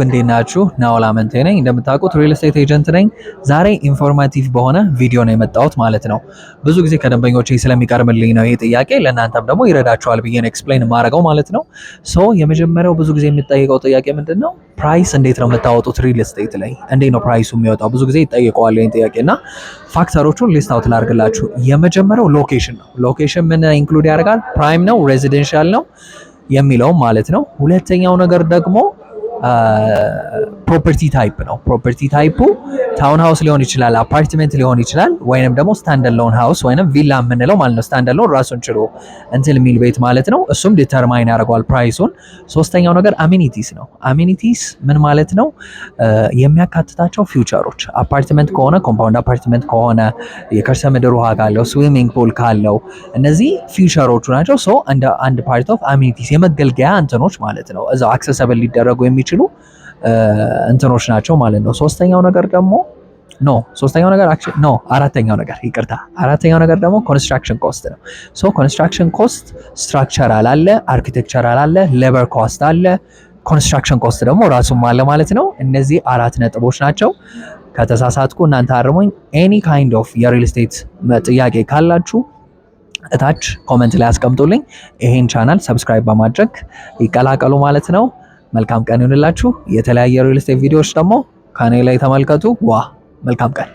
እንዴት ናችሁ? ናኦል አመንቴ ነኝ። እንደምታውቁት real estate agent ነኝ። ዛሬ informative በሆነ ቪዲዮ ነው የመጣሁት ማለት ነው። ብዙ ጊዜ ከደንበኞቼ ስለሚቀርብልኝ ነው ይህ ጥያቄ፣ ለእናንተም ደግሞ ይረዳችኋል ብዬ ነው explain የማደርገው ማለት ነው። So የመጀመሪያው ብዙ ጊዜ የሚጠየቀው ጥያቄ ምንድን ነው? Price እንዴት ነው የምታወጡት? Real estate ላይ እንዴት ነው price ኡ የሚወጣው? ብዙ ጊዜ ይጠየቀዋል ይህን ጥያቄ እና factor ኦቹን list out ላድርግላችሁ። የመጀመሪያው location ነው። Location ምን include ያደርጋል? Prime ነው፣ residential ነው የሚለውም ማለት ነው። ሁለተኛው ነገር ደግሞ property type ነው። Property type ኡ town house ሊሆን ይችላል፣ አፓርትመንት ሊሆን ይችላል፣ ወይንም ደግሞ stand alone house ወይንም ቪላ የምንለው ማለት ነው። Stand alone ራሱን ችሎ እንትን የሚል ቤት ማለት ነው። እሱም determine ያደርገዋል price ኡን። ሶስተኛው ነገር amenities ነው። Amenities ምን ማለት ነው? የሚያካትታቸው feature ኦች apartment ከሆነ፣ compound apartment ከሆነ፣ የከርሰ ምድር ውሃ ካለው፣ swimming pool ካለው እነዚህ feature ኦቹ ናቸው። So እንደ አንድ part of amenities የመገልገያ እንትኖች ማለት ነው። እዛው accessible ሊደረጉ የሚችሉ እንትኖች ናቸው ማለት ነው። ሶስተኛው ነገር ደግሞ፣ no፣ ሶስተኛው ነገር፣ no፣ አራተኛው ነገር፣ ይቅርታ፣ አራተኛው ነገር ደግሞ construction cost ነው። So construction cost structural አለ፣ architectural አለ፣ labor cost አለ፣ construction cost ደግሞ ራሱም አለ ማለት ነው። እነዚህ አራት ነጥቦች ናቸው። ከተሳሳትኩ እናንተ አርሙኝ። Any kind of የ real estate ጥያቄ ካላችሁ እታች comment ላይ አስቀምጡልኝ። ይሄን channel subscribe በማድረግ ይቀላቀሉ ማለት ነው። መልካም ቀን ይሁንላችሁ። የተለያየ real estate ቪዲዮዎች ደግሞ ከኔ ላይ ተመልከቱ። ዋ፣ መልካም ቀን።